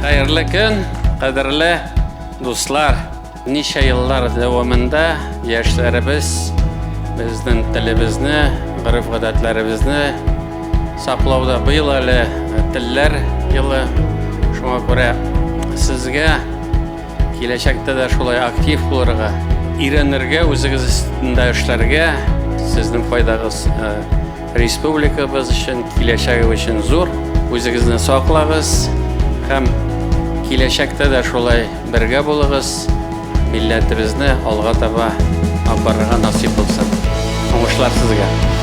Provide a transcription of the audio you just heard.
Хәерле көн, кадерле дуслар! Ничә еллар дәвамында яшьләребез безнең телебезне, гореф-гадәтләребезне саклауда быел әле телләр елы. Шуңа күрә сезгә киләчәктә дә шулай актив булырга, өйрәнергә, үзегез өстендә эшләргә, сезнең файдагыз э, республикабыз өчен, киләчәгебез өчен зур. Үзегезне саклагыз һәм киләчәктә дә шулай Бергә булыгыз, милләтебезне алга таба апарырга насыйп булсын. Уңышлар сезгә!